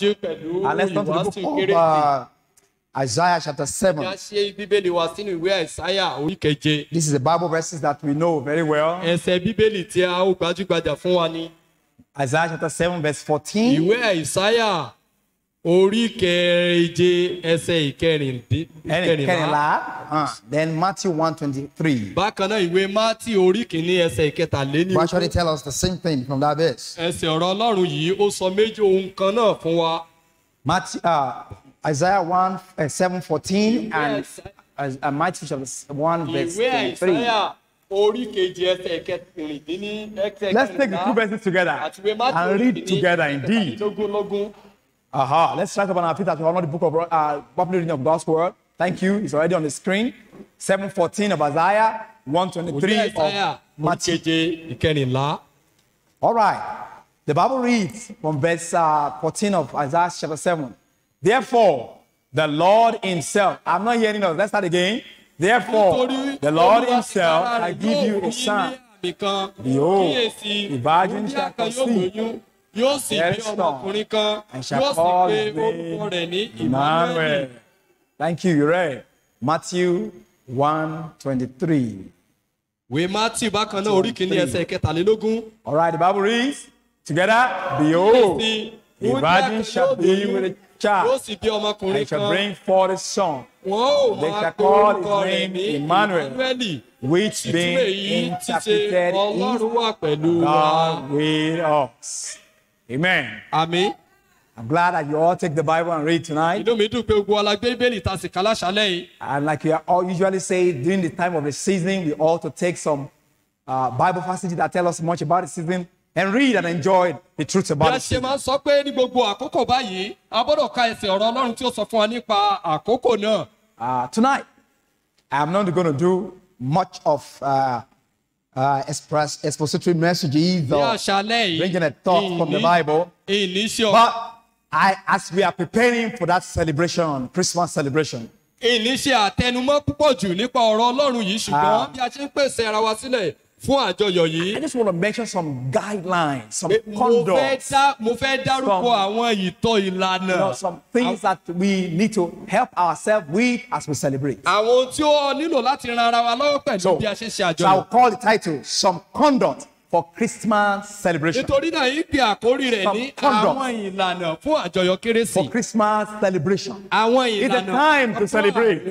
Tẹ̀síwájú pẹ̀lú And let's turn to the ìwàásù book kérésì. of Isaiah chapter Bí 7. a ṣe Bíbélì wa sínú ìwé Àìsáyà orí keje. This is the Bible verses that we know very well. Ẹsẹ̀ Bíbélì tí a ó gbajúgbajà fún wa ni. Isaiah chapter 7, verse 14. Ìwé Àìsáyà orí keje ẹsẹ̀ ìkẹrìnlá. Kẹrìnlá. Then Matthew 1:23. Bákan náà ìwé Mátì orí kìíní ẹsẹ̀ ìkẹtàléní. Will actually tell us the same thing from that verse. Ẹsẹ̀ ọ̀rọ̀ Ọlọ́run yìí ó sọ méjì ohun kan náà fún wa. Matthew, Isaiah 1, 7:14 and Matthew chapter 1, verse Ìwé 23. Àìsáyà orí keje ẹsẹ̀ ìkẹrìndínní ẹsẹ̀ Let's take the two kẹrìnlá. verses together Àti ìwé Mátì and orí read kìíní together indeed. kẹtàlélógún. Aha. Let's rise up on our feet as we honor the book of popular reading of God's word. Thank you. It's already on the screen. 7:14 of Isaiah, 1:23 Ìwé Àìsáyà of orí Matthew. keje ìkẹrìnlá. All right. The Bible reads from verse 14 of Isaiah chapter 7. Therefore, the Lord himself. I'm not hearing us. Let's start again. Therefore, Nítorí the Lord Olúwa himself tìkára shall rẹ̀ give yóò you fún a yín ní sign. àmì kan. Behold, Kíyèsí, the virgin wúńdíá shall kan yóò conceive, lóyún, yóò sì bear bí a son, ọmọkùnrin kan, and shall yóò sì call pe his orúkọ name rẹ̀ ní Emmanuel. Emmanuel. Thank you. You read Matthew 1:23. Ìwé Mátì bákan náà orí kìíní ẹsẹ̀ kẹtàlélógún. All right, the Bible reads together. Behold, Kíyèsí, a wúńdíá virgin kan shall yóò be with a lóyún, yóò child, sì bí ọmọkùnrin and shall kan. bring forth a son, Wọ́n ó They máa shall pe call orúkọ his rẹ̀ name ní Emmanuel, Emmanuel. which Ìtumọ̀ being èyí ti ṣe interpreted is Ọlọ́run wà pẹ̀lú wa. God with us. Amen. Àmín. I'm glad that you all take the Bible and read tonight. Inú mi dùn pé gbogbo wa la gbé Bíbélì ta sì ká láṣálẹ́ yìí. And like we all usually say, during the time of the season, we ought to take some Bible passages that tell us much about the season and read and enjoy the truths Bí about a the ṣe season. máa ń sọ pé ní gbogbo àkókò báyìí, a gbọ́dọ̀ ka ẹsẹ̀ ọ̀rọ̀ Ọlọ́run tí ó sọ fún wa nípa àkókò náà. Tonight, I'm not going to do much of expository messages Ní or àṣálẹ́ yìí, bringing a thought from the Bible. ìní ṣe ọ̀rọ̀ But as we are preparing for that celebration, Christmas celebration, ìní ṣe àtẹnumọ́ púpọ̀ jù nípa ọ̀rọ̀ Ọlọ́run yìí, ṣùgbọ́n bí a ṣe ń pèsè ara wa sílẹ̀ fún àjọyọ̀ yìí, I just want to mention some guidelines, some mo fẹ́ conduct, dá mo fẹ́ dárúkọ àwọn ìtọ́ ìlànà, some things that we need to help ourselves with as we celebrate. àwọn ohun tí ó nílò láti ran ara wa lọ́wọ́ pẹ̀lú So, bí a ṣe ṣe so I'll àjọyọ̀. call the title, Some Conduct for Christmas Celebration. Nítorí náà yìí pe àkórí rẹ̀ Some ní conduct. àwọn ìlànà fún àjọyọ̀ kérésì. For Christmas celebration. Àwọn It's a ìlànà time to celebrate.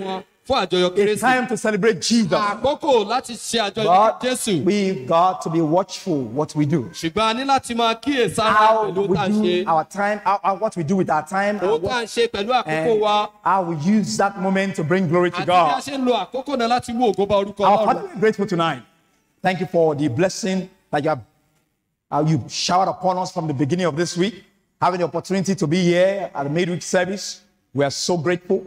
fún àjọyọ̀ It's kérésì. time to celebrate Jesus. Àkókò láti ṣe àjọyọ̀ But Jésù. we've got to be watchful what we do. Ṣùgbọ́n a ní láti máa kíyèsára How pẹ̀lú we tá a ṣe. do our time, what we do with our time, Ohun and, tá a what, ń ṣe pẹ̀lú àkókò and wa. how we use that moment to bring glory to Àti bí a God. ṣe ń lo àkókò náà láti mú ògo bá orúkọ Our Ọlọ́run. Father, we're grateful tonight. Thank you for the blessing that you have you showered upon us from the beginning of this week. Having the opportunity to be here at the midweek service, we are so grateful.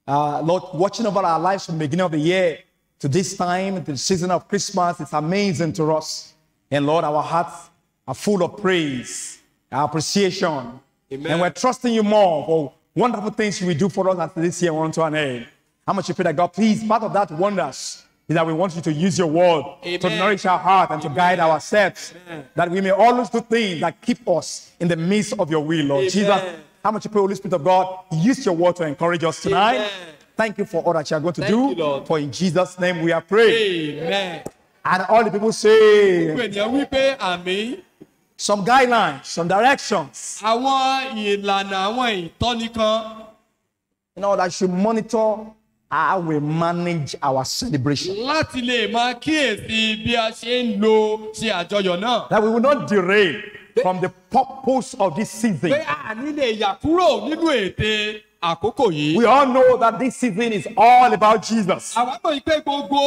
Lord, watching over our lives from the beginning of the year to this time, the season of Christmas, it's amazing to us. And Lord, our hearts are full of praise, our appreciation. Amen. And we're trusting you more for wonderful things you will do for us as this year on to an end. How much you pray that God, please, part of that wonders is that we want you to use your word to Amen. nourish our heart and to guide our steps, that we may always do things that keep us in the midst of your will, Lord. Amen. Jesus, how much you pray, Holy Spirit of God, use your word to encourage us tonight. Amen. Thank you for all that you are going to Thank do. you, Lord. For in Jesus' name we are praying. Amen. And all the people say, Gbogbo ènìyàn wí pé àmín. some guidelines, some directions, Àwọn ìlànà àwọn ìtọ́ni kan that should monitor how we manage our celebration. láti lè máa kíyèsí bí a ṣe ń lo ṣe àjọyọ̀ náà. That we will not derail from the purpose of this season. Pé a ní lè yà kúrò nínú ète àkókò yìí. We all know that this season is all about Jesus. Àwa mọ̀ pé gbogbo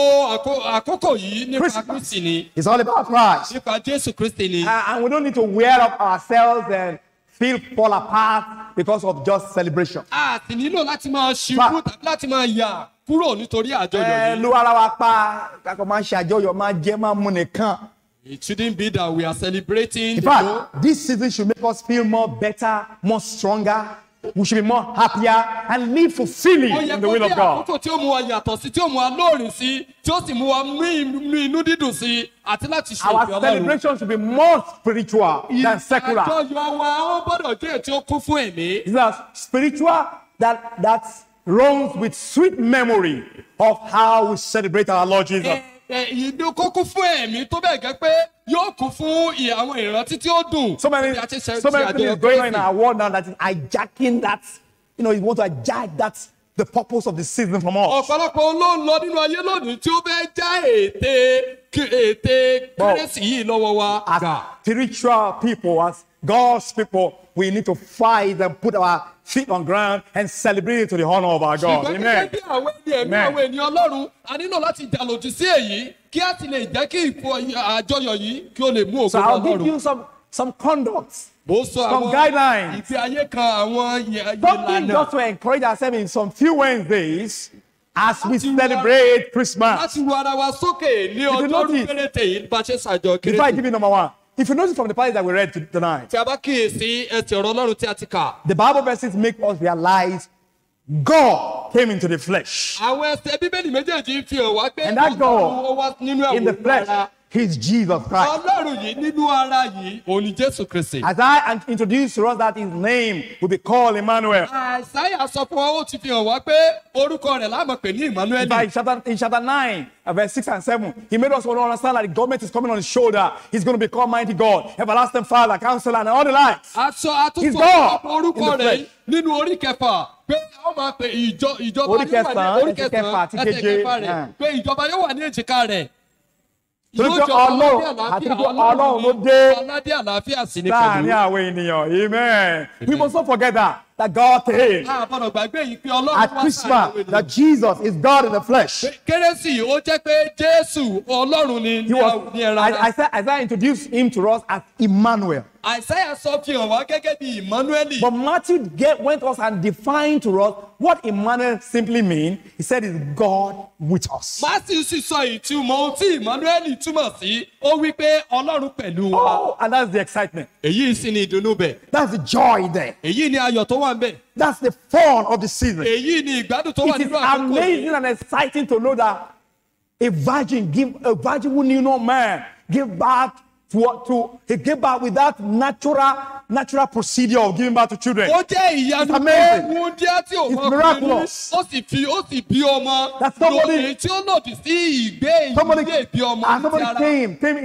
àkókò yìí nípa Christmas. Kristi ni. It's all about Christ. Nípa Jésù Kristi ni. And we don't need to wear up ourselves and feel fall apart because of just celebration. A sì nílò láti máa ṣubú tàbí láti máa yà kúrò nítorí àjọyọ̀ Ẹ yìí. lu ara wa pa, kakọ máa ń ṣe àjọyọ̀, máa jẹ, máa mu nìkan. It shouldn't be that we are celebrating. In fact, this season should make us feel more better, more stronger. We should be more happier and live fulfilling Ó yẹ in the kó will of jẹ́ God. àkókò tí ó mú wa yàtọ̀ sí, tí ó mú wa lóòrìn sí, tí ó sì mú wa mú inú dídùn sí, àti láti ṣe Our ìfẹ́ Ọlọ́run. celebration should be more spiritual than secular. Àjọyọ̀ wa ó gbọ́dọ̀ jẹ́ èyí tí ó kún fún ẹ̀mí. It's a spiritual that runs with sweet memory of how we celebrate our Lord Jesus. Ìdún kó kún fún ẹ̀mí tó bẹ́ẹ̀ gẹ́ pé yóò kún fún àwọn ìrántí tí ó dùn. So many, Bí a ti ṣe so many àjọyọ̀ things going on in Kérésì. our world now that is hijacking that. You want to hijack that the purpose of the season from us. Ọ̀pọ̀lọpọ̀ ló ń lọ nínú ayé lónìí tí ó fẹ́ já ète Kérésì yìí lọ́wọ́ wa. As spiritual people, as God's people, we need to fight and put our feet on ground and celebrate it to the honor of our God. Ṣùgbọ́n Amen. gẹ́gẹ́ bí àwọn ẹni ẹ̀mí Amen. àwọn ènìyàn Ọlọ́run, a nílò láti jà lòdì sí èyí kí a sì lè jẹ́ kí àjọyọ̀ yìí kí ó lè mú ògo So I'll give Ọlọ́run. you some conducts, Mo sọ some àwọn guidelines. ìgbé ayé kan, àwọn Something ìlànà. just to encourage ourselves in some few Wednesdays as we celebrate Christmas. Láti ru ara wa sókè ní If you ọjọ́ notice, péréte yìí bá ṣe ṣàjọ Before I Kérésì. give you number one, if you notice from the passage that we read tonight, Tí a bá kíyèsí ẹsẹ̀ ọ̀rọ̀ Ọlọ́run tí a ti kà. the Bible verses make us realize God came into the flesh. Àwọn ẹsẹ̀ Bíbélì méjèèjì fi hàn wá pé And that God Ọlọ́run ó wá nínú in the ẹ̀wù flesh, ara. he's Jesus Christ. Ọlọ́run yìí nínú ara yìí, òun ni Jésù Kristi. As I introduced to us that his name will be called Emmanuel. Àìsáyà sọ fún wa, ó ti fi hàn wá pé orúkọ rẹ̀ la máa pè ní Emmanuel. By in chapter 9, verse 6 and 7, he made us all understand that the government is coming on his shoulder. He's going to be called Mighty God, Everlasting Father, Counselor, and all the likes. Aṣọ àtúntò He's God orúkọ in the rẹ̀ flesh. nínú orí kẹfà pé a ó máa pè ìjọba Orí yóò wà ní kẹsàn-án, orí ẹsẹ̀ kẹfà àti kẹsàn-án, ẹsẹ̀ keje. kẹfà rẹ̀ pé ìjọba yóò wà ní èjìká rẹ̀. Torí Yóò pé jọba Ọlọ́run aládé àti pé àlàáfíà, Ọlọ́run ló dé aládé àlàáfíà sì ni láàrin pẹ̀lú. àwọn ènìyàn. Amen. We must not forget that God came A gbọ́dọ̀ gbàgbé yìí pé Ọlọ́run at wá sáàrin Christmas, àwọn ènìyàn. that Jesus is God in the flesh. Kérésì ó jẹ́ pé Jésù Ọlọ́run ni He was, ní ẹran ara. Isaiah introduced him to us as Emmanuel. Àìsáyà sọ fi hàn wá gẹ́gẹ́ bí Emmanuel. But Matthew went us and defined to us what Emmanuel simply means. He said it's God with us. Matthew sì sọ ìtumọ̀ ohun tí Emmanuel túmọ̀ sí. Ó wí pé Ọlọ́run pẹ̀lú wa. Oh, and that's the excitement. Èyí sì ni ìdùnnú bẹ̀. That's the joy there. Èyí ni ayọ̀ tó wà ń bẹ̀. That's the fun of the season. Èyí ni ìgbádùn tó wà It is nínú àkókò yìí. amazing and exciting to know that a virgin who knew no man gave birth to he gave birth without natural procedure of giving birth to children. Ó jẹ́ ìyanu It's amazing. pé wúndíá tí ò It's mọ ọkùnrin rí, miraculous. ó sì bí ọmọ That somebody- lòdì tí ó lòdì sí ìgbé Somebody, ìgbé ìbí ọmọ and ní ti somebody ara. came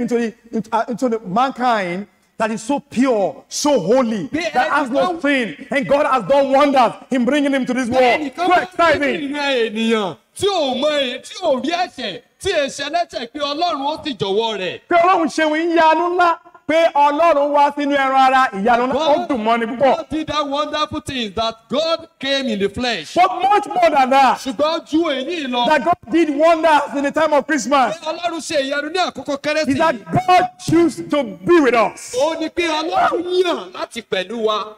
into the mankind that is so pure, so holy, that has no sin, and God has done wonders in bringing him to this world. Ẹnìkan So bá sí exciting. ìran ènìyàn tí ò mọ èyí tí ò rí ẹ̀ṣẹ̀ tí ẹ̀ṣẹ̀ lẹ́ṣẹ̀ pé Ọlọ́run ó sì jọ̀wọ́ rẹ̀. Pé Ọlọ́run ṣeun ìyanu ńlá, pé Ọlọ́run wá sínú ẹran ara ìyanu ńlá, ó dùn mọ́ni púpọ̀. God did that wonderful thing that God came in the flesh. But much more than that, Ṣùgbọ́n ju èyí lọ. that God did wonders in the time of Christmas, Pé Ọlọ́run ṣe ìyanu ní àkókò Kérésì. is that God chooses to be with us. Ó ní pé Ọlọ́run yàn láti pẹ̀lú wa.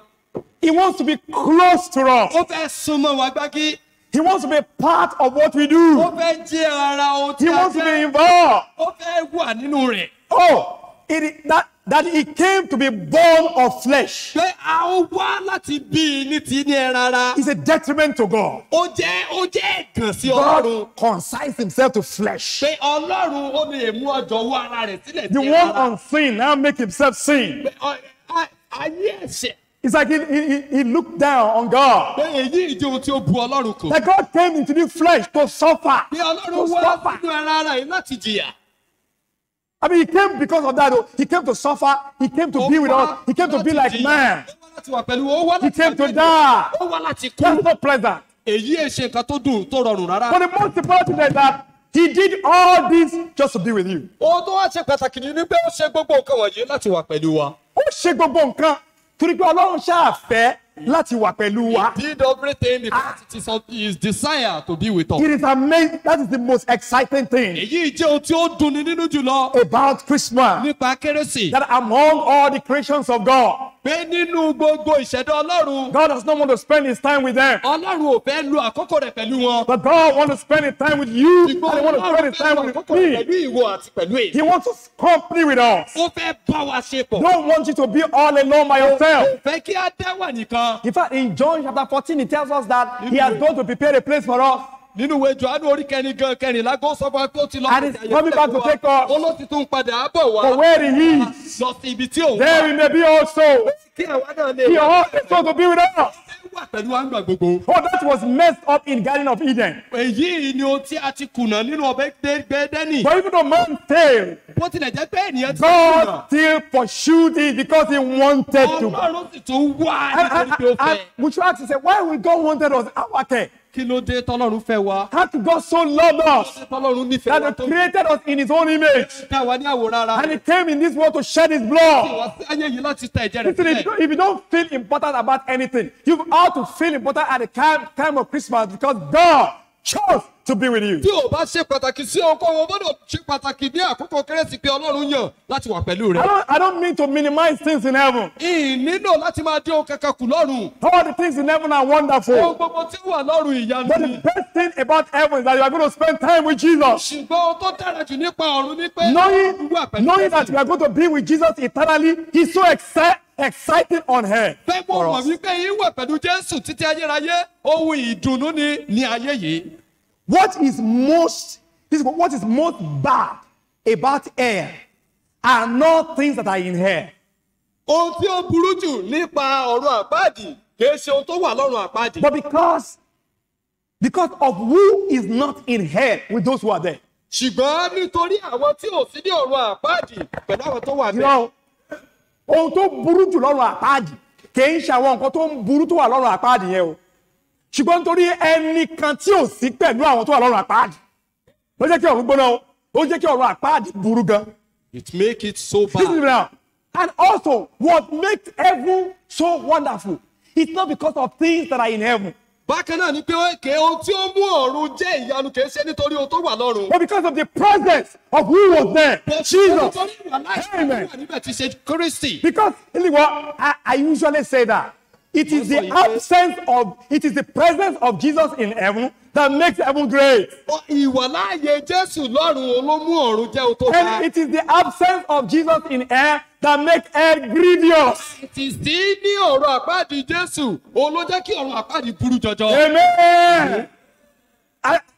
He wants to be close to us. Ó fẹ́ súnmọ́ wa gbági. He wants to be part of what we do. Ó fẹ́ jẹ́ ara ohun tí He a wants to be jẹ́. involved. Ó fẹ́ wà nínú rẹ̀. Oh, that he came to be born of flesh Pé a ó wá láti bí i ní ti ní ẹran ara. is a detriment to God. Ó jẹ́ ẹ̀gàn sí Ọlọ́run. God consigns himself to flesh. Pé Ọlọ́run ó lè mú ọjọ́ wọ ara rẹ̀ sílẹ̀ The sí one ẹran ara. unseen now make himself seen. Pé ayé ẹ̀ṣẹ̀. It's like he looked down on God. Pé èyí ìdí ohun tí ó bu Ọlọ́run kù. That God came into the flesh to suffer. Pé To Ọlọ́run wá suffer. sínú ẹran ara yìí láti jìyà. I mean, he came because of that. Though. He came to suffer. He came to be with us. He came to be like man. Ó wá láti wà pẹ̀lú ó wá He láti came to wà pẹ̀lú- die. Ó wá láti kú. That's not pleasant. Èyí è ṣe nǹkan tó dùn tó rọrùn rárá. But the most important thing is that he did all this just to be with you. Ohun tó wá ṣe pàtàkì ni pé ó ṣe gbogbo nǹkan wọ̀nyí láti wà pẹ̀lú wa. Ó ṣe gbogbo nǹkan torí pé Ọlọ́run ṣáà fẹ́ láti wà pẹ̀lú wa. He did everything because it is his desire to be with us. It is amazing. That is the most exciting thing Èyí jẹ́ ohun tí ó dunni nínú jùlọ about Christmas. nípa Kérésì. That among all the creations of God, Pé nínú gbogbo ìṣẹ̀dá Ọlọ́run, God does not want to spend his time with them. Ọlọ́run ò fẹ́ lo àkókò rẹ̀ pẹ̀lú wọn. But God wants to spend his time with you, and he Ṣùgbọ́n wants to spend Ọlọ́run his fẹ́ time lo with àkókò rẹ̀ me. pẹ̀lú ìwọ àti pẹ̀lú èmi. He wants to company with us. Ó fẹ́ bá wa ṣe pọ̀. Don't want you to be all alone by yourself. Kò fẹ́ kí á dá wà nìkan. gan. In fact, in John chapter 14, he tells us that he has gone to prepare a place for us. Nínú ìwé Jòhánù orí kẹrin gan kẹrìnlá kó sọ fún wa pé ó ti lọ. And he's coming back to take us. Ó ló ti tún padà bọ̀ wá. For where he is, lọ sí ibi tí òun there we may be also. Kí àwa náà lè He also to be with us. wà pẹ̀lú wa nígbà gbogbo. Oh, that was messed up in Garden of Eden. Èyí ni ohun tí a ti kùnà nínú ọbẹ̀ Édẹ́nì. But even though man failed, Bó tilẹ̀ jẹ́ pé ènìyàn ti kùnà. God still pursued it because he wanted to. Ọlọ́run sì tún wá nítorí pé ó fẹ́. And we should ask, say, why would God wanted us? Our care. Kí ló dé tọ́lọ́run fẹ́ wa? How could God so love us Tọ́lọ́run nífẹ̀ẹ́ wa that tó he created us in his own image? dá wa ní àwòrán ara And he came in this world to shed his blood. Wá sí ayé yìí láti ta ẹ̀jẹ̀ rẹ̀ Listen, sílẹ̀. if you don't feel important about anything, you ought to feel important at the time of Christmas because God chose to be with you. Tí o bá ṣe pàtàkì sí ohunkóhun, o gbọ́dọ̀ ṣe pàtàkì ní àkókò Kérésì pé Ọlọ́run yàn láti wà pẹ̀lú rẹ. I don't mean to minimize things in heaven. Ìnílò láti máa dín ohun kankan kù lọ́run. All the things in heaven are wonderful. Ohun gbogbo tí ó wà lọ́run ìyanu But ni. the best thing about heaven is that you are going to spend time with Jesus. Ṣùgbọ́n ohun tó dára jù nípa ọ̀run ni pé wà pẹ̀lú Knowing that you are going to be with Jesus eternally is so exciting on earth. Fẹ́ mo for mọ̀ us. wípé yín wà pẹ̀lú Jésù títí ayérayé, ohun ìdùnnú ni ní ayé yìí. What is most bad about air are not things that are in air. Ohun tí ó burú jù nípa ọ̀run àpáàdì kì í ṣe ohun tó wà lọ́run àpáàdì. But because of who is not in hell with those who are there. Ṣùgbọ́n nítorí àwọn tí ò sí ní ọ̀run àpáàdì pẹ̀lú àwọn tó wà You bẹ́ẹ̀. know, ohun tó burú jù lọ́run àpáàdì kì í ṣe àwọn nǹkan tó ń burú tó wà lọ́run àpáàdì yẹn o. Ṣùgbọ́n nítorí ẹnìkan tí ò sí pẹ̀lú àwọn tó wà lọ́run àpáàdì ló jẹ́ kí ọ̀run gbóná o, ó jẹ́ kí ọ̀run àpáàdì burú gan. It make it so Listen to me bad. now. And also, what makes heaven so wonderful, it's not because of things that are in heaven, Bákan náà ni pé kè ohun tí ó mú ọ̀run jẹ́ ìyanu kì í ṣe nítorí ohun tó wà lọ́run. but because of the presence of who was there, Jesus. Nítorí ìwà láìsí Amen. wà níbẹ̀ tí ṣe Kristi. Because, you know what, I usually say that. It is the absence of, it is the presence of Jesus in heaven that makes heaven great. Ìwà láàyè Jésù lọ́run ló mú ọ̀run jẹ́ ohun tó dáa. And it is the absence of Jesus in air that makes air grievous. Ti sí ní ọ̀run àpáàdì Jésù, òun ló jẹ́ kí ọ̀run àpáàdì burú jọjọ. Amen.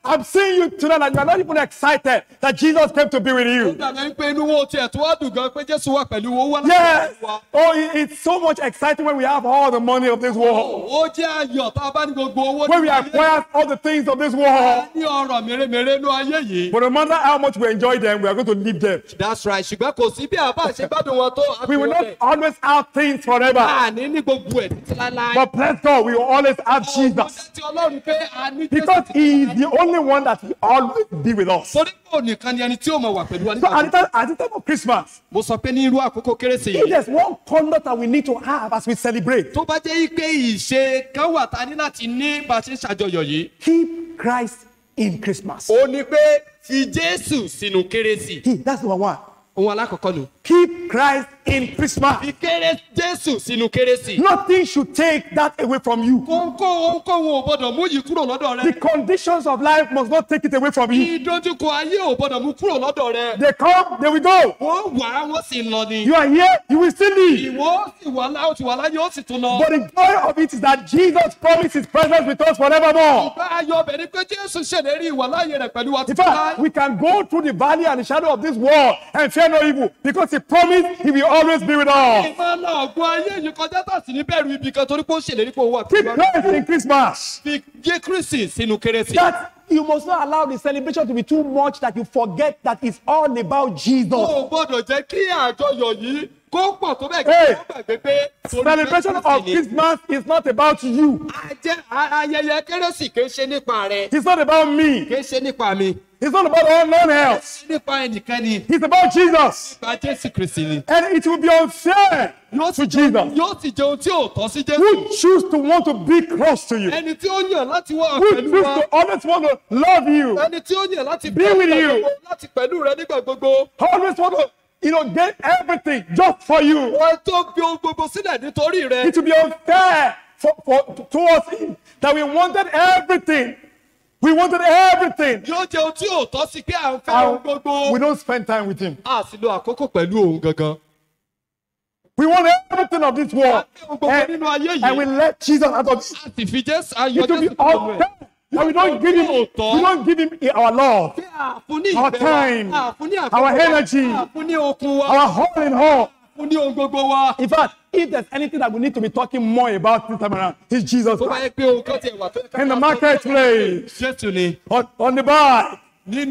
I'm seeing you tonight and you are not even excited that Jesus came to be with you. Ó dàbí pé inú wo tiẹ̀ tó wá dùn gan pé Jésù wà pẹ̀lú owó wá láti Yes. wá. Oh, it's so much exciting when we have all the money of this world. Ó jẹ́ ayọ̀ tá a bá ní gbogbo owó When we nínú ayé. acquire all the things of this world. Ní ọrọ̀ mèremère nínú ayé yìí. But no matter how much we enjoy them, we are going to leave them. That's right. Ṣùgbọ́n kò sí bí àbá ṣe gbádùn wọn tó. We will not always have things forever. Àní ní gbogbo ẹ̀ títí láéláé. But bless God, we will always have Jesus. Ó jẹ́ ti Ọlọ́run pé a ní Jésù Because títí he is the only one that will always be with us. Torí kò nìkan ni ẹni tí ó mọ̀ wà pẹ̀lú wa So nígbà at the time of Christmas, Mo sọ pé ní irú àkókò Kérésì if yìí. there's one conduct that we need to have as we celebrate, Tó bá jẹ́ pé ìṣe kan wà tá a ní láti ní bá a ṣe ń ṣàjọyọ̀ yìí. keep Christ in Christmas. Ó ní pé fi Jésù sínú Kérésì. That's number one. Ohun alákọ̀ọ́kọ́ nù. Keep Christ in Christmas. Fi Jésù sínú Kérésì. Nothing should take that away from you. Ohunkóhun ò gbọ́dọ̀ mú yìí kúrò lọ́dọ̀ rẹ. The conditions of life must not take it away from you. Ìdojúkọ ayé ò gbọ́dọ̀ mú kúrò lọ́dọ̀ rẹ. They come, they will go. Wọ́n wà wọ́n sì lọ ni. You are here, you will still leave. Ìwọ sì wà lá, ó ti wà láyé, ó sì tún lọ. But the joy of it is that Jesus promised his presence with us forevermore. Bá a yọ ọbẹ̀ ni pé Jésù ṣèlérí ìwà láàyè rẹ̀ pẹ̀lú wa In títí fact, láé. we can go through the valley and the shadow of this world and fear no evil because he promised he will always be with us. Ìmọ̀ náà ọ̀gbun ayé yìí kọjá tà sí ní bẹ̀rù ibi kan torí pé ó ṣèlérí pé ó wà Keep pẹ̀lú wa. Christ in Christmas. Fi Jé Kristi sínú Kérésì. That you must not allow the celebration to be too much that you forget that it's all about Jesus. O gbọ́dọ̀ jẹ́ kí àjọyọ̀ yìí kó pọ̀ tó bẹ́ẹ̀ kí Hey. wọ́n gbàgbé pé torí Celebration of Kérésì ni. Christmas is not about you. Ajẹ́ ayẹyẹ Kérésì kì í ṣe nípa rẹ. It's not about me. Kì í ṣe nípa mi. It's not about anyone else. Nípa ẹnìkan ni. It's about Jesus. Nípa Jésù Kristi ni. And it will be unfair to Jesus Yóò sì jẹ́ ohun tí ò tọ́ sí Jésù. who choose to want to be close to you, Ẹni tí ó yàn láti wá who pẹ̀lú choose wa. to always want to love you, Ẹni tí ó yàn láti Be with you. láti pẹ̀lú rẹ nígbà gbogbo. always want to, get everything just for you. Wọ́n tó fi ohun gbogbo sílẹ̀ nítorí rẹ. It will be unfair towards him that we wanted everything. We wanted everything. Yóò jẹ́ ohun tí ò tọ́ sí pé à ń fẹ́ ohun And gbogbo. we don't spend time with him. A sì lo àkókò pẹ̀lú òun gangan. We want everything of this world. And we let Jesus out of it. It will be all and we don't give him, we don't give him our love, our time, our energy, our all in all. In fact, if there's anything that we need to be talking more about this time around, it's Jesus Christ. In the marketplace, on the bike, in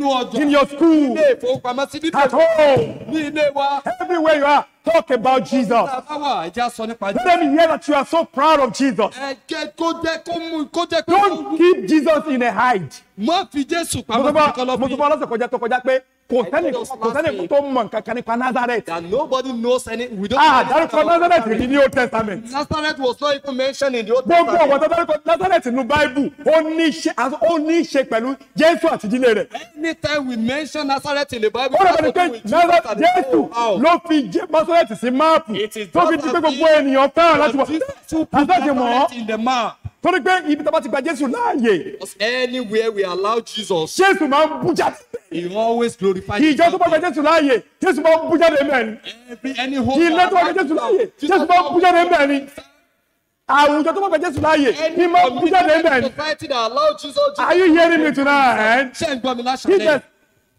your school, at home, everywhere you are, talk about Jesus. Let them hear that you are so proud of Jesus. Don't keep Jesus in a hide. That nobody knows any. We don't. Nazareth in the Old Testament. Nazareth was not even mentioned in the Old Testament. Nazareth in the Bible. Anytime we mention Nazareth in the Bible, it is not Nazareth in the map. Because anywhere we allow Jesus, he always glorifies. Any home, any society that allows Jesus. Are you hearing me tonight? Jesus,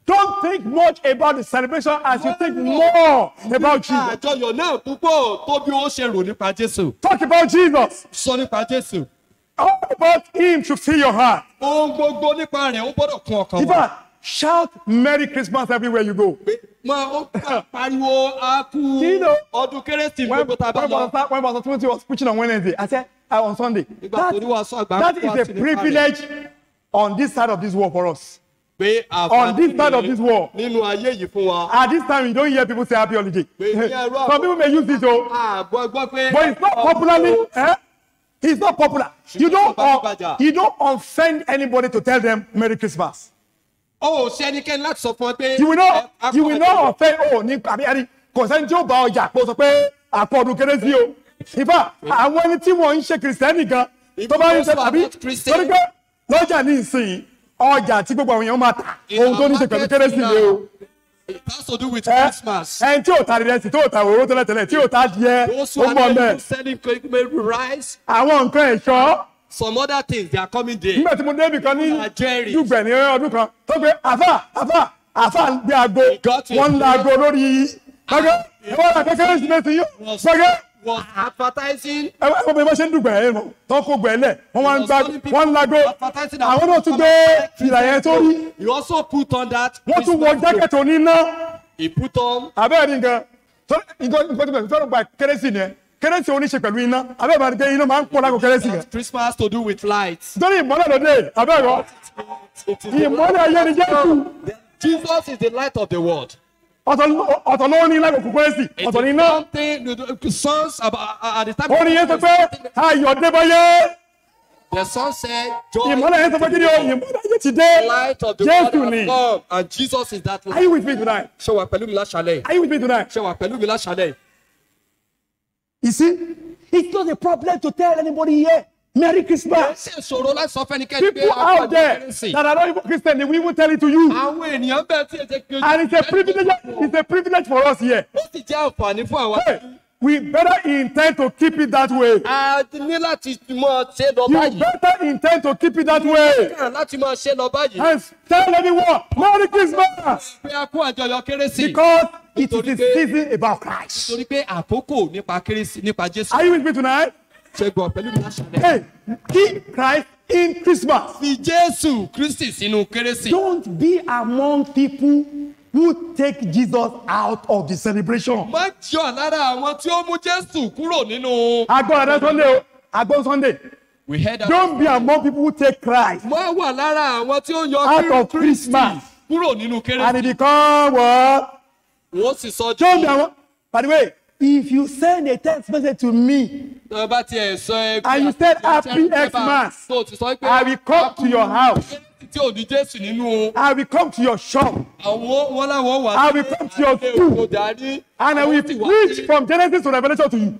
don't think much about the celebration as you think more about Jesus. Talk about Jesus. All about him should fill your heart. In fact, shout Merry Christmas everywhere you go. You know, when Pastor Timothy was preaching on Wednesday, I said, on Sunday, that is a privilege on this side of this world for us. On this side of this world. At this time, you don't hear people say happy holiday. Some people may use it, though, but it's not popularly. It's not popular. You don't offend anybody to tell them Merry Christmas. You will not offend. Oh, in fact, àwọn ẹni tí wọ́n ń ṣe Kristẹni gan, tó bá ń ṣe tàbí torí pé lọ́jà ní ìsìn ọjà tí gbogbo àwọn èèyàn máa tà ohun tó ní ṣe pẹ̀lú Kérésì ni o. It has to do with Christmas. Ẹni tí ò ta ìrẹsì tó ò ta òróró tẹ́lẹ̀tẹ́lẹ̀ tí ò ta adìẹ ó mọ̀ mẹ́. Àwọn nǹkan ẹ̀ṣọ́. Some other things, they are coming there. Nígbà tí mo débì kan ní Dùgbẹ̀ ní ọdún kan tó pé àfà àfà àfà ń gbé aago wọ́n ń la aago lórí gbẹ́gẹ́ ìwọ́n ra Kérésìmesì yóò gbẹ́gẹ́. Was advertising. Ẹ wọ́n bí wọ́n ṣe ń dùgbẹ̀ ẹ̀ nù tó kó gbẹ̀ lẹ̀ wọ́n wá ń gba wọ́n ń lago àwọn náà tún gbé fìlà yẹn sórí. He also put on that. Wọ́n tún wọ jákẹ́tì oníná. He put on. Abẹ́rẹ́ ní nǹkan nǹkan tó fẹ́ràn gba Kérésì ni ẹ Kérésì oníṣe pẹ̀lú iná abẹ́rẹ́ bá ní pé iná máa ń pọ̀ lágbo Kérésì yẹn. Christmas has to do with lights. Torí ìmọ́lẹ̀ lóde abẹ́rẹ́ ìmọ́lẹ̀ ayé ni Jésù. Jesus is the light of the world. Ọ̀tọ̀ ló ní lágbègbè Kérésì ọ̀tọ̀ ní iná. Orin yẹn sọ pé ayọ̀ débáyé. The son said, joy. Ìmọ́lẹ̀ yẹn sọ pé kí ni o ìmọ́lẹ̀ ayé ti dé. Jésù ni. And Jesus is that light. Are you with me tonight? Ṣé wà pẹ̀lú mi láṣálẹ̀? Are you with me tonight? Ṣé wà pẹ̀lú mi láṣálẹ̀? You see, it's not a problem to tell anybody here Merry Christmas. People out there that are not even Christian, they will even tell it to you. And it's a privilege. It's a privilege for us here. Hey, we better intend to keep it that way. You better intend to keep it that way. And tell everyone, Merry Christmas. Because it is the season about Christ. Are you with me tonight? Hey, keep Christ in Christmas. Don't be among people who take Jesus out of the celebration. Sunday. We heard that. Don't be among people who take Christ out of Christmas. And it become what? Don't be among. By the way, if you send a text message to me and you said happy Xmas, I will come to your house. I will come to your shop. I will come to your school. And I will preach from Genesis to Revelation to you.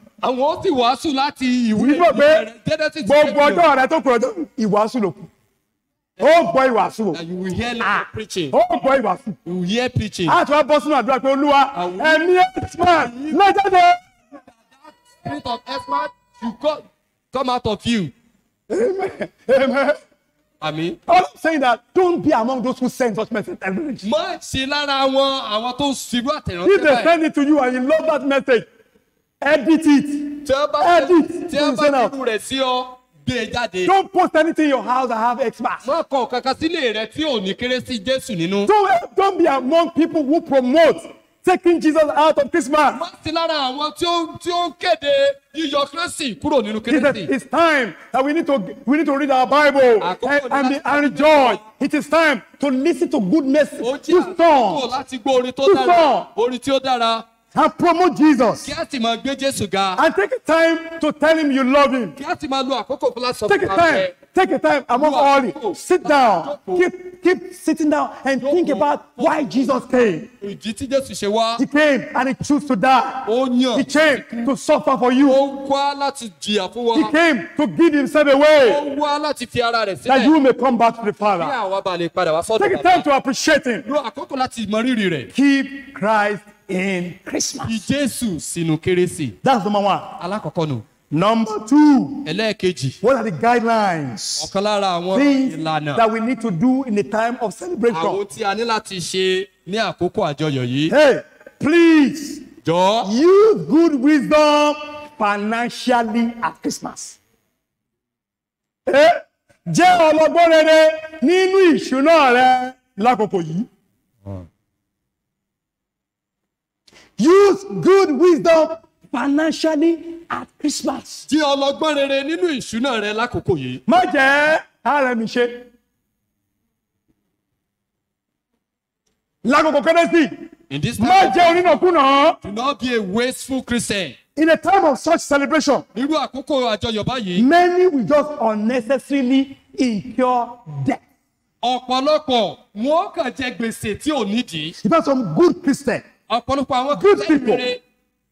Gbogbo ọjọ́ rẹ tó kù ọjọ́ ìwàásù ló kù. Ó gbọ́ ìwàásù. You will hear preaching. Ó gbọ́ ìwàásù. You will hear preaching. A tún wá bọ́ sínú àdúrà pé Olúwa ẹ̀mí Xmas lọ́jọ́dọ̀. spirit of Xmas should come out of you. Amen. Amen. Àmín. All I'm saying that don't be among those who send such message. Má ṣe lára wọn àwọn tó ń ṣirú àtẹ̀ránṣẹ́ If they báyìí. send it to you and you love that message, edit it. Tí wọ́n bá Edit. tí wọ́n Don't send bá out. irú rẹ̀ sí ọ, gbé e jáde. Don't post anything in your house that have Xmas. Má kọ kankan sílé rẹ tí ò ní kérésì Jésù nínú. Don't be among people who promote taking Jesus out of Christmas. Má sí lára àwọn tí ó ń kéde yíyọ Kérésì kúrò nínú Jesus, Kérésì. it's time that we need to read our Bible and rejoice. It is time to listen to good message, Ó jẹ́ good àkókò songs, láti gbọ́ orin tó Good dára, song. orin tí ó dára, and promote Jesus. kí á sì máa gbé Jésù ga, And take a time to tell him you love him. kí á sì máa lo àkókò fún láti sọ Take fún a wa time. pé Take a time among all. Sit down. Keep sitting down and think about why Jesus came. ìdí tí Jésù ṣe wá, He came and he chose to die. ó yàn, He came to suffer for you. ó wá láti jìyà fún wa, He came to give himself away ó wá láti fi ara rẹ̀ that sílẹ̀ you may come back to the kí Father. àwa bá lè padà wá sọ́dọ̀ Take a bàbá. time to appreciate him. Lo àkókò láti mọ rírì rẹ̀. Keep Christ in Christmas. Fi Jésù sínú Kérésì. That's number one. Alákọ̀ọ́kọ́ nù. Number two, Ẹlẹ́ẹ̀kejì, what are the guidelines? ọ̀kan lára àwọn Things ìlànà that we need to do in the time of celebration. àwọn tí a ní láti ṣe ní àkókò àjọyọ̀ yìí. Hey, please Jọ̀ọ́, use good wisdom financially at Christmas. Jẹ́ ọlọ́gbọ́n rere nínú ìṣúná rẹ lákòókò yìí. Use good wisdom financially at Christmas. jẹ́ ọlọ́gbọ́n rere nínú ìṣúná rẹ lákòókò yìí. Má jẹ́ ara mi ṣe. Lákòókò Kérésì, In this má time, jẹ́ onínàkúnà. do not be a wasteful Christian. In a time of such celebration, Nírú àkókò àjọyọ̀ báyìí, many will just unnecessarily incur debt. ọ̀pọ̀lọpọ̀ wọn kàn jẹ gbèsè tí ò nídìí. In fact, some good Christians, Ọ̀pọ̀lọpọ̀ àwọn Good Christian people. rere,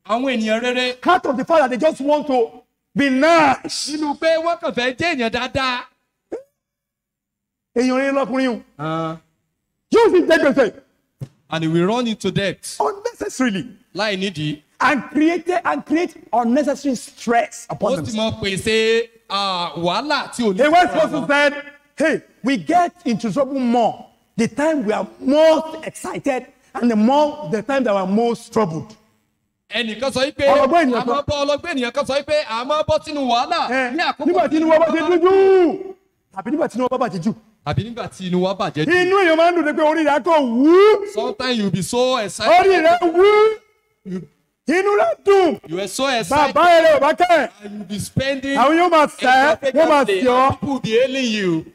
àwọn ènìyàn rere, out of the fact that they just want to be nice. nínú pé wọ́n kàn fẹ́ jẹ́ èèyàn dáadáa. Èèyàn rere lọkùnrin o. Yóò sì jẹ gbèsè And we run into debt unnecessarily láì nídìí. and create unnecessary stress upon Ó sì themselves. mọ pèsè wàhálà tí ò ní. A wise person said, hey, we get into trouble more the time we are most excited and the more the time that we are most troubled. Ẹnìkan sọ wípé Ọlọ́gbọ́n ènìyàn a máa bọ́ ọlọ́gbọ́n ènìyàn kan sọ wípé a máa bọ́ sínú wàhálà ní àkókò Nígbà tí inú wa bá ṣe dúdú tàbí nígbà tí inú wa bá bàjẹ́ jù. àbí nígbà tí inú wa bàjẹ́ jù. Inú èèyàn máa ń dùn pé orí rẹ̀ á kàn wú. Sometimes you be so excited. Orí rẹ̀ wú. Inú rẹ̀ dùn. You are so excited. Bàbá rẹ̀ ò bá kẹ́. And you be spending. Àwọn yóò máa sẹ́, wọ́n máa extravagantly sí ọ. and people will be hailing you.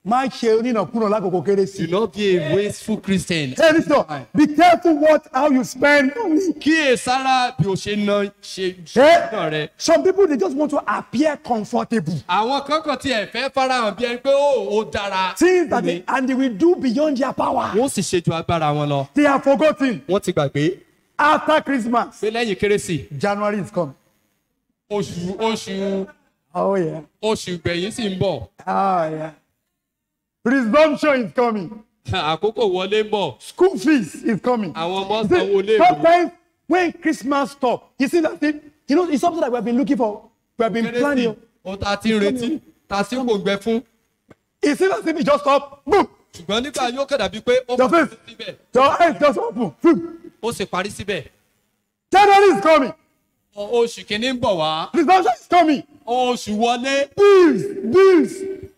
Má ṣe onínàkúnà lákòókò Kérésì. Do not be a wasteful Christian. Hey, listen, be careful how you spend money. Kíyèsára bí o ṣe ná ṣe Eh? ṣúná rẹ. Some people, they just want to appear comfortable. Àwọn kan kàn tiẹ̀ fẹ́ farahàn bí ẹni pé ó dára. Things that they will do beyond their power. Wọ́n sì ṣe ju agbára wọn lọ. They have forgotten. Wọ́n ti gbàgbé After Christmas, pé lẹ́yìn Kérésì, January is coming. oṣù oṣù Oh, yeah. oṣù gbẹ̀yìn sì ń bọ̀. Oh, yeah. Resumption is coming. Àkókò wọlé ń bọ̀. School fees is coming. Àwọn ọmọ You see, sanwó léèwé. sometimes when Christmas stops, you see that thing? You know, it's something that we have been looking for. We have been Kérésì, planning. ohun tá a ti ń retí, tá a sì ń pòǹgbẹ fún. It seems as if it just stopped. Boom. Ṣùgbọ́n nígbà yóò kàn dàbí pé ó Your parí face. síbẹ̀. Your eyes just open. Boom. Ó sì parí síbẹ̀. January is coming. Oṣù kìíní ń bọ̀ wá. Resumption is coming. Oṣù wọlé.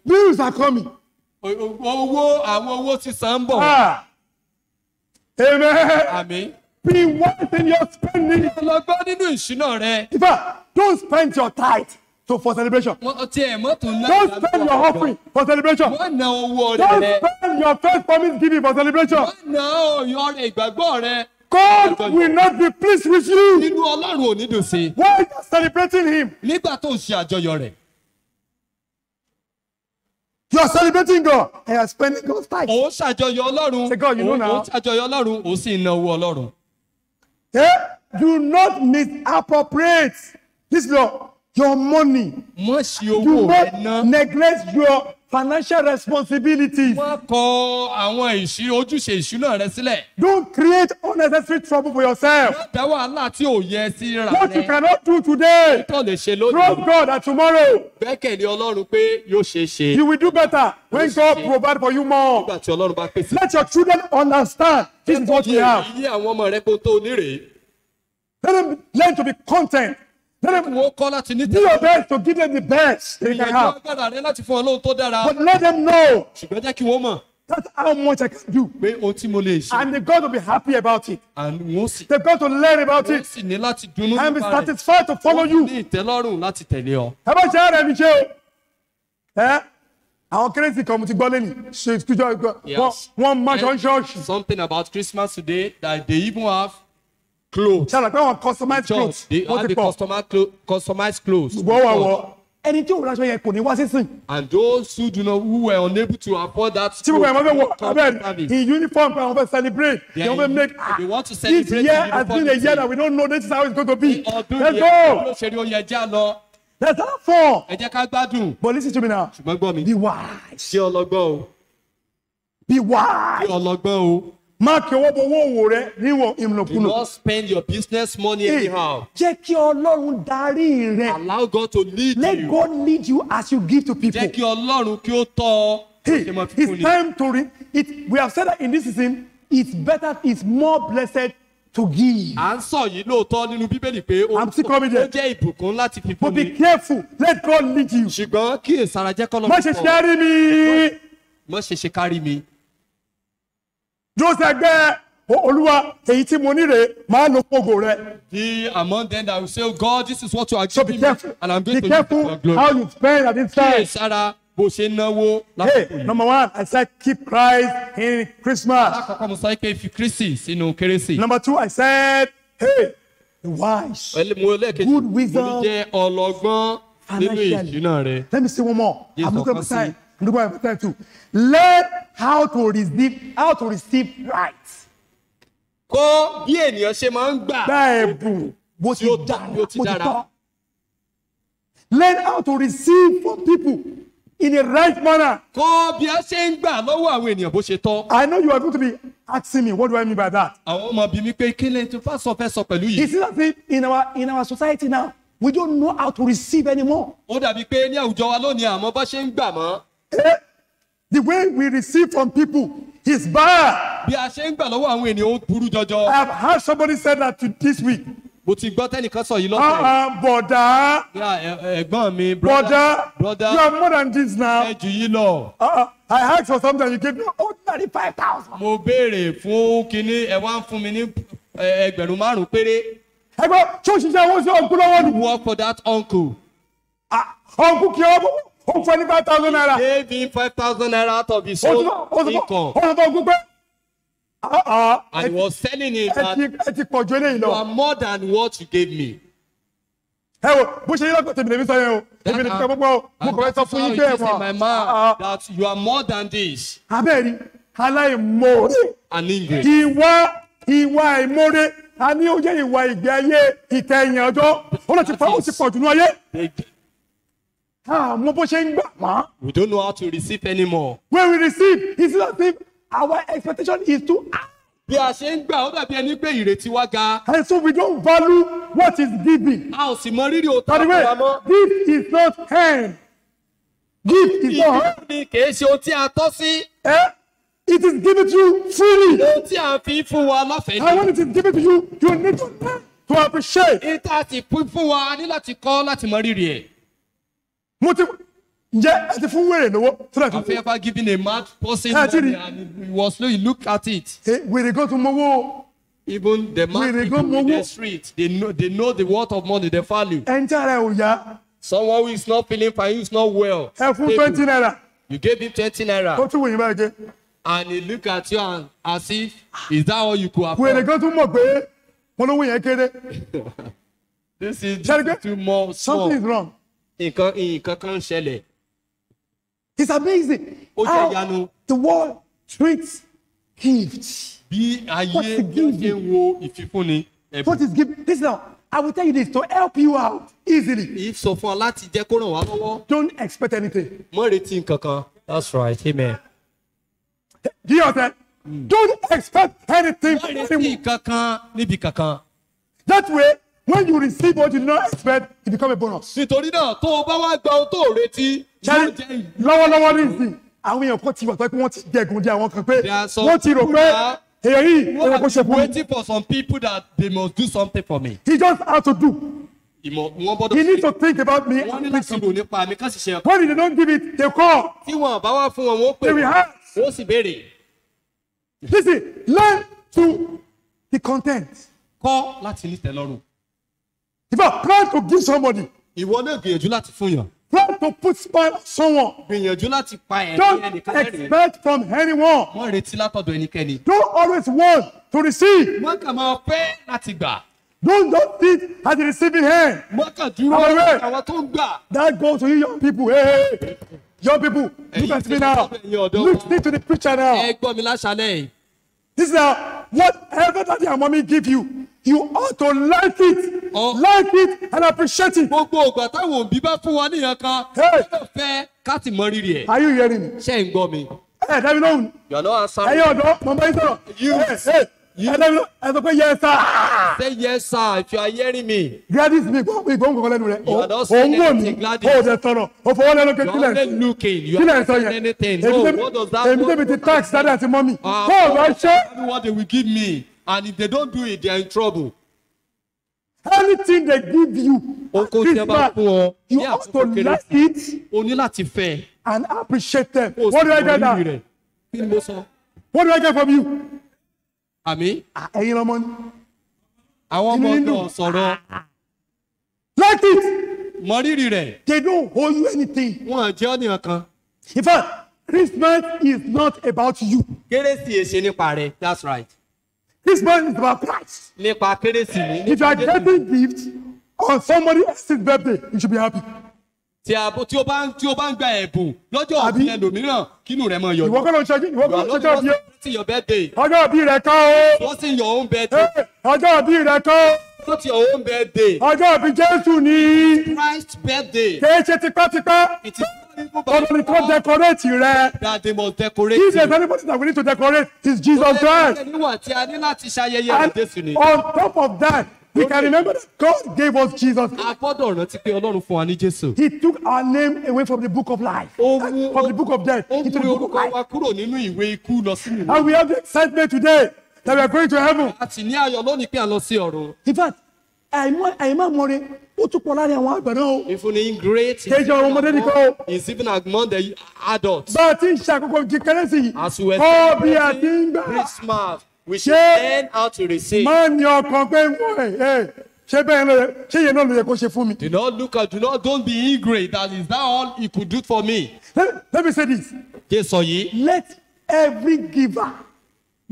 Bills are coming. Owó àwọn owó sísan ń bọ̀ wá. Ah. Amen. Àmín. Be wise in your spending. Ọlọ́gbọ́n nínú ìṣúná rẹ. In fact, don't spend your tithe for celebration. Wọ́n ti ẹ̀ mọ́tò náà. Don't spend your offering for celebration. Wọ́n ná owó ọrẹ Don't rẹ. spend your first promise giving for celebration. Wọ́n ná ọrẹ ìgbàgbọ́ rẹ. God will not be pleased with you Nínú Ọlọ́run ò ní dùn sí. while you are celebrating Him. Nígbà tó ń ṣe àjọyọ̀ rẹ̀. You are celebrating God and you are spending God's tithe. Ó ń ṣàjọyọ̀ Ọlọ́run. Say, God, you know now. Ó ń ṣàjọyọ̀ Ọlọ́run, ó sì ń ná owó Ọlọ́run. Do not misappropriate this law, your money. Má ṣi Do owó rẹ not ná. neglect your financial responsibilities. Wọ́n kọ àwọn ojúṣe ìṣúná rẹ sílẹ̀. Don't create unnecessary trouble for yourself. Má dá wàhálà tí ò yẹ sí ra What you rẹ. cannot do today, Tó lè ṣe lónìí. trust God that tomorrow Gbẹ́kẹ̀lé Ọlọ́run pé yóò ṣe é ṣe. you will do better when God provides for you more. Nígbà tí Ọlọ́run bá pèsè. Let your children understand this is what we have. Yí àwọn ọmọ rẹ kó tó onírèé. Let them learn to be content. Let them Wọ́n kọ́ láti ní do your best to give them the best they can Ìyẹn have. agbára rẹ láti fún Ọlọ́run tó dára. But let them know Ṣùgbọ́n jẹ́ kí wọ́n mọ̀ that's how much I can do. pé ohun tí mo lè ṣe. And they've got to be happy about it. And wọ́n sì They've got to learn about wọ́n it sì ní láti dunnú and be nípa rẹ̀. satisfied to follow Wọ́n you. ní ìtẹ́lọ́rùn láti tẹ̀lé ọ. Ẹ bá ṣe ara ẹni ṣe o. Ẹ àwọn kérésì kan mo ti gbọ́ lẹ́nu ṣe ìtújọ́ Yes. wọ́n máa ṣọ́ ṣọ́ọ̀ṣì. Something about Christmas today that they even have clothes. Ṣàlàyé pé àwọn customized Church, clothes they wọ́n have ti the pọ̀. customized clothes. Ṣùgbọ́n wà wọ. Ẹni tí òun aṣọ yẹn kò ní wá sísìn. And those who do not, who were unable to afford that, Tí gbogbo ẹ̀ máa fẹ́ wọ come abẹ́ to service. in uniform pé àwọn fẹ́ celebrate. They They want to make they want to this celebrate year the has been a year uniformity. that we don't know this is how it's going to be. Ọdún Let's yẹn go. ló ṣe rí oúnjẹ já lọ. Let's have fun. Ẹ jẹ́ ká gbádùn. But listen to me now. Ṣùgbọ́n gbọ́ mi. Be wise. Ṣé ọlọ́gbọ́n o? Be wise. Ṣé ọlọ́gbọ́n o? Má kí owó bowó òwò rẹ níwọ̀n Do ìmùlòkulò. not spend your business money anyhow. Jẹ́ kí Ọlọ́run darí rẹ. Allow God to lead Let you. God lead you as you give to people. Jẹ́ kí Ọlọ́run kí ó tọ́ ọ. Hey, Ṣé mo fi fún it's ni? time to re it. We have said that in this season, it's better, it's more blessed to give. À ń sọ yìí lóòótọ́ nínú Bíbélì pé ó I'm still coming there. ó jẹ́ ìbùkún láti fi But fún be ni. careful. Let God lead you. Ṣùgbọ́n kíyèsára jẹ́ kọ́lọ́run Má ṣe tọ́ ọ. ṣe á rí mi. Má ṣe ṣe kárí mi. Dúró sí ẹgbẹ́ Olúwa, èyí tí mo ní rèé, máa lo fògo rẹ. Be among them that will say, oh God, this is what you are So be giving me, careful. and I'm going Be to use it for careful your glory. how you spend at this time. Kíyèsára bó ṣe náwó Hey, lákòókò yìí. number one, I said keep Christ in Christmas. Alákọ̀ọ́kọ́ mo sọ pé fi Kristi sínú Kérésì. Number two, I said, hey, be wise. Mo lẹ́ẹ̀kejì, Good mo wisdom ní jẹ́ ọlọ́gbọ́n nínú financially. ìṣúná rẹ. Let me say one more. Yes, I'm looking of at course. time. I'm looking at time too. Learn how to receive right. Kọ́ bí ènìyàn ṣe máa ń gbà. Gba ẹ̀bùn bó ti Tí ó dára, bí ó ti bó ti dára. tọ́. Learn how to receive from people in a right manner. Kọ́ bí a ṣe ń gbà lọ́wọ́ àwọn ènìyàn bó ṣe tọ́. I know you are going to be asking me, what do I mean by that? Àwọn ọmọ bí mi pé kí lẹ́yìn tó bá sọ fẹ́ sọ pẹ̀lú yìí. It seems as if in our society now, we don't know how to receive anymore. Ó dàbí pé ní àwùjọ wa lónìí àmọ́ bá ṣe ń gbà mọ́. Eh? The way we receive from people is bad. Bí a ṣe ń gbà lọ́wọ́ àwọn ènìyàn ó burú jọjọ. I have heard somebody say that to this week. Mo ti gbọ́ tẹ́nìkan sọ yìí lọ́tẹ̀. Brother, Ẹ̀gbọ́n mi, brother, brother, you are more than this now. ẹ jù yín lọ. I asked for something, you gave me ordinary 5,000. Mo béèrè fún kinní ẹ wá ń fún mi ní ẹgbẹ̀rún márùn-ún péré. Ẹgbẹ́ ṣé o ṣiṣẹ́ owó sí ọ̀nkú lọ́wọ́ ni? Work for that uncle. Ọ̀nkú kì í ó fún ẹ ní 5,000 naira. Gave him 5,000 naira out of his Ó own tún income. ó tún fún ọ̀nkú pé And he was selling it that ẹ ti pọ̀ ju eléyìí you lọ. are more than what you gave me. Ẹ wo bó ṣe yí lọ́kọ̀ tèmi lèmi sọ yẹn o. Èmi lè fi kọ́ gbogbo o. Mo And kàn fẹ́ that sọ is fún how yín it pé is in my ẹ̀wọ̀n. mind that you are more than this. Abẹ́rẹ́ aláìmoore. And ingrate. Ìwà àìmoore a ní ó jẹ́ ìwà ìgbé ayé ìkẹyìn ọjọ́. Ó lọ ti fa ó ti pọ̀ jù ní ayé. Àmọ́ bó ṣe ń gbà mọ́. We don't know how to receive anymore. When we receive, it's not if our expectation is too high. Bí a ṣe ń gbà ó dàbí ẹni pé ìrètí wa ga. And so we don't value what is given. A ò sì mọ rírì òótọ́ By the way, àpamọ́ mọ́. gift is not hand. Gift is not hand. Ìfúnni kìí ṣe ohun tí a tọ́ sí. Eh? It is given to you freely. Ohun tí a fi fún wa lọ́fẹ̀ẹ́ And ni. when it is given to you, you need to learn to appreciate. Ìta ti pín fún wa, a ní láti kọ́ láti mọ rírì ẹ̀. Mo ti ǹjẹ́ ẹ ti fún wèrè lówó? Tó dà Have you tó ever given a mad person Eh, Chidi. money and he was slow, you look at it. Wèrè gan tún mọ́wọ́. Even the mad Wèrè people gan in the mọ́wọ́. street, they know the worth of money, the value. Ẹni tí ara ẹ̀ ò yá, Someone who is not feeling fine, who is not well. ẹ fún 20 naira. You gave him 20 naira Ó tún wòye báyìí gé. and he look at you and as if, is that all you could Wèrè afford? gan tún mọ̀ pé wọ́n lówó yẹn kéré. This is Ṣé ẹ rí pé too more small. Something is wrong. Nǹkan kan ń ṣẹlẹ̀. It's amazing Ó jẹ́ how ìyanu. the world treats gifts. Bí ayé What is bí ó ṣe ń wo ìfifúnni. Ẹ̀bùn. What is given? This now, I will tell you this to help you out easily. Sọ fún ọ láti jẹ́ kó ràn wá lọ́wọ́. Don't expect anything. Má retí nǹkan kan. That's right, amen. Do you understand? Don't expect anything from Má retí anyone. kankan níbi kankan. That way, when you receive what you do not expect, it becomes a bonus. Nítorí náà, tó o bá wá gba ohun tó o retí, yóò jẹ́ Lọ́wọ́lọ́wọ́ ní ìsìn, àwọn èèyàn kan ti wà tó pé wọ́n ti jẹ̀gùn dé àwọn kan pé There are some wọ́n ti rò pé people that- èèyàn yìí ó yẹ kó ṣe fún mi. Waiting for some people that they must do something for me. He just has to do. Ìmọ̀ wọn gbọ́dọ̀ He needs to think about me. Wọ́n ní And think láti something. rò nípa mi ká sì ṣe ọkàn. When they don't give it, they call. Tí wọn bá wá fún wọn, wọ́n pè They will wọ́n. ask. Wọ́n sì béèrè. Listen, learn to be content. Kọ́ láti ní tẹ́lọ́rùn. If I plan to give somebody, Ìwọ náà gbìyànjú láti fún yàn. plan to put smile on someone. Gbìyànjú láti pa ẹ̀rín Don't ẹnìkan lẹ́rìn. expect from anyone. Wọ́n retí látọ̀dọ̀ ẹnikẹ́ni. Don't always want to receive. Wọ́n kàn máa fẹ́ láti gbà. Don't just sit at the receiving hand. Wọ́n kàn dúró Àwọn ọ̀rẹ́. àwọn tó ń gbà. That goes to you young people. Hey, hey, hey. Young people, look at me now. Look to the picture now. Ẹ gbọ́ mi láṣálẹ̀ yìí. This is now whatever daddy and mommy give you, you ought to like it, Oh. like it and appreciate it. Gbogbo ìgbà táwọn òbí bá fún wa níyàn kan, Hey. ó fẹ́ ká sì mọ rírì ẹ̀. Are you hearing me? Ṣé ń gbọ́ mi? Ẹ dá mi lóhùn. You are not answering. Ẹ̀yin ọ̀dọ́, màmá yín sọ̀rọ̀. Ẹ ẹ dá mi lóhùn. Ẹ sọ pé yes sir. Say yes sir if you are hearing me. Gladys mi gbọ́ mi gbọ́ nǹkan lẹ́nu rẹ̀. You are not Òun saying wò mí, anything, Gladys. ó dẹ̀ sọ̀rọ̀, ó fọwọ́ lẹ́nu You are kékeré. only looking. You Kí are lẹ̀ ń not sọ saying yẹn? anything. No, what does that Èmi tẹ́mi ti tax daddy àti mọ́mí. Ah, Bọ́ọ̀lù ẹ ṣe. What they will give me, and if they don't do it, they are in trouble. Anything they give you, Ohunkóhun tí ẹ bá fún ọ you ní ought to àkókò like kérésì, it o ní láti fẹ́. and appreciate them. Kó o sì What do I mọ get now? rírì rẹ̀. Kí ni mo sọ? What do I get from you? Àmì, Ah, Ẹ̀yin lọmọ ni. àwọn ọmọ Inú ọ̀dọ́ inú. sọ̀rọ̀ Like it. mọ rírì rẹ̀. They don't owe you anything. Wọ́n jẹ́ ọ̀nìyàn kan. In fact, Christmas is not about you. Kérésì èṣe nípa rẹ̀. That's right. Christmas is about Christ. Nípa kérésì ni. If you are getting gifts on somebody else's birthday, you should be happy. Tí a bó tí o bá ń tí o bá ń gba ẹ̀bùn lọ́jọ́ Àbí? òbí ẹlòmíràn kínú rẹ̀ máa yọ. Ìwọ kọ́ ló ń ṣe ìwọ You kọ́ ló are ń not ṣọjọ́ ìbí o. celebrating your birthday. Ọjọ́ ìbí rẹ̀ kọ́ o. What's in your own birthday? Hey, Ọjọ́ ìbí rẹ̀ kọ́ o. Not your own birthday. Ọjọ́ ìbí Jésù ni. Christ's birthday. Kì í ṣe tipátipá. It is not even by Ọmọ nìkan decorate rẹ̀. that they must decorate If there's you. anybody that we need to decorate, it's Jesus Christ. Níwọ̀n tí a ní láti ṣayẹyẹ rẹ̀ And Jésù ni. on top of that, we can remember that God gave us Jesus. A gbọ́dọ̀ rántí pé Ọlọ́run fún wa ní Jésù. He took our name away from the book of life, Ó mú from the book of death ó into the mú book of orúkọ life. wa kúrò nínú ìwé ikú lọ sínú ìwé. And we have the excitement today that we are going to heaven. A sì ní ayọ̀ lónìí pé à ń lọ sí ọ̀run. In fact, àìmọ̀ ó tún pọ̀ láàrin àwọn àgbà náà o. Even ingrate Kì í ṣe àwọn ọmọdé nìkan o. is even among the adults. Bá a ti ń ṣe àkókò jí kérésì yìí, As we were kọ́ bí a ti ń celebrating gbà. Christmas, we should Ṣé- learn how to receive. Má ní ọkàn pé wọ́n ẹ̀ ṣé bẹ́ẹ̀ ló yẹ ṣé ìyẹn náà ló yẹ kó ṣe fún mi. Do not look at, do not, don't be ingrate. That is that all he could do for me. Let me say this. Jésù yìí, Let every giver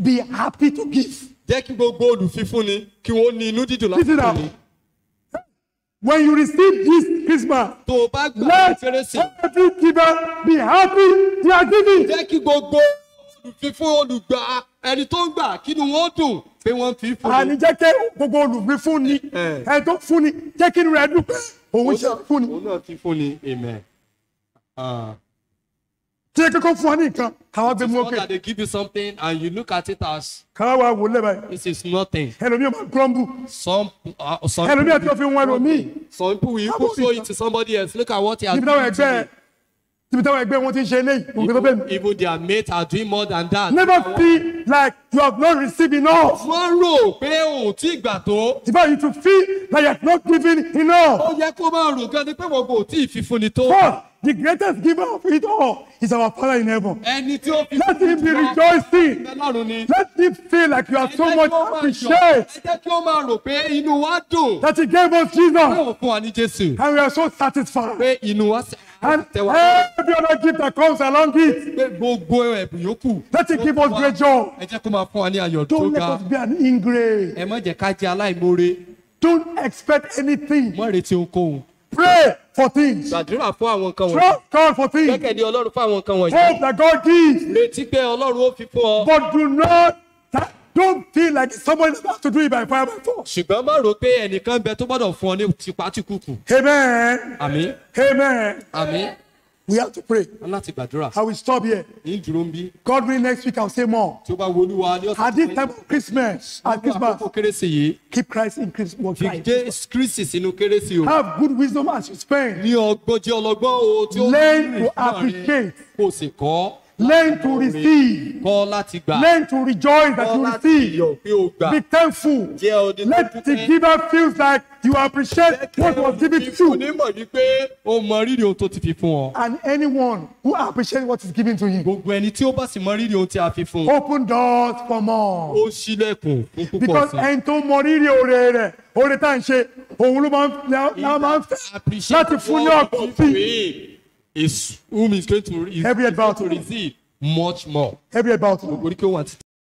be happy to give. jẹ́ kí gbogbo olùfífúnni kí wọ́n ní inú dídùn láti Listen now. fúnni. When you receive this Christmas, Tó o bá gbà ní let kérésì, every giver be happy they are giving. jẹ́ kí gbogbo olùfífún olùgbà ẹni tó ń gbà kí ni wọ́n dùn pé wọ́n fi fún Àní ni. jẹ́ kí gbogbo olùfífúnni Eh. ẹni tó fúnni jẹ́ kí inú rẹ̀ dùn pé òun ṣe fúnni. Òun náà fi fún ni. Amen. Ah. Tí ẹ kọ́kọ́ fún wa ní nǹkan, káwá gbé It's mú not òkè, that they give you something and you look at it as káwá wà wò lẹ́bàá. this is nothing. Ẹlòmíì máa grumble, Some ẹlòmíì àti òfin wọn ẹlòmíì. Some people will even show it to somebody else. Look at what he has Níbi táwọn done to ẹgbẹ́ me. níbi táwọn ẹgbẹ́ wọn ti ń ṣe eléyìí, òun kò tó bẹ́ẹ̀ mi. Even their mates are doing more than that. Never feel like you have not received enough. Wọ́n rò pé òun tí gbà tó. In fact, you should feel like you have not given enough. Ó yẹ kó máa rò gan ni pé wọn kò tí ì fífúnni tó. First, the greatest giver of it all is our Father in heaven. Ẹni tí ó fi Let him be rejoicing. Ọlọ́run ni. Let him feel like you are Ẹ so jẹ́ much kí ó máa yọ̀. appreciate Ẹ jẹ́ kí ó máa rò pé inú wa dùn. that he gave us Pé Jesus òun fún wa ní Jésù. and we are so satisfied. Pé inú wa sì And tẹ̀ wá. every other gift that comes along it, Pé gbogbo ẹ̀bùn yòókù. let it give us great joy. Ẹ jẹ́ kó máa fún wa ní ayọ̀ tó Don't let ga. us be an ingrate. Ẹ má jẹ́ ká jẹ́ aláìmoore. Don't expect anything. Má retí ohunkóhun. Pray for things. Gbàdúrà fún àwọn nǹkan wọ̀nyí. Trust God for things. Gbẹ́kẹ̀lé Ọlọ́run fún àwọn nǹkan wọ̀nyí. Hope that God gives. Retí pé Ọlọ́run ó fi fún ọ. But do not, don't feel like somebody has to do it by fire by force. Ṣùgbọ́n má rò pé ẹnìkan bẹ tó gbọ́dọ̀ fún ọ ní tipátíkùkù. Amen. Àmín. Amen. Àmín. We have to pray. A láti gbàdúrà. I will stop here. Ní dúró ń bí. God willing, next week I'll say more. Tí ó bá wo Olúwa ní ọ̀sẹ̀ At this time of Christmas, at Christmas, àkókò kérésì yìí, keep Christ in Christ. fi Jésù Kristi sínú kérésì o. Have good wisdom as you spend. Ní ọgbọ́n jẹ́ ọlọ́gbọ́n o tí ó Learn ní to ìṣúná rẹ, appreciate. kó o sì kọ́. Learn to receive. Kọ́ láti gbà. Learn to rejoice that Kọ́ you láti receive. yọ̀ pé o gbà. Be thankful. Jẹ́ ọdún tó Let the dúpẹ́. giver feels like you appreciate what was given to you. Onímọ̀ wípé o mọ rírì ohun tó ti fi fún ọ. And anyone who appreciates what is given to him, Gbogbo ẹni tí ó bá sì mọ rírì ohun tí a fi fún un, open doors for more. ó ṣílẹ̀kùn fún púpọ̀ Because sí. ẹni tó mọ rírì oore rẹ̀, oore tá à ń ṣe, òun ló máa ń la máa ń fẹ́ Appreciate láti fún ní what ọ̀pọ̀ you sí. give is whom is going to, is Every going adult. to receive much more. Every about Orí kí ó wà títí.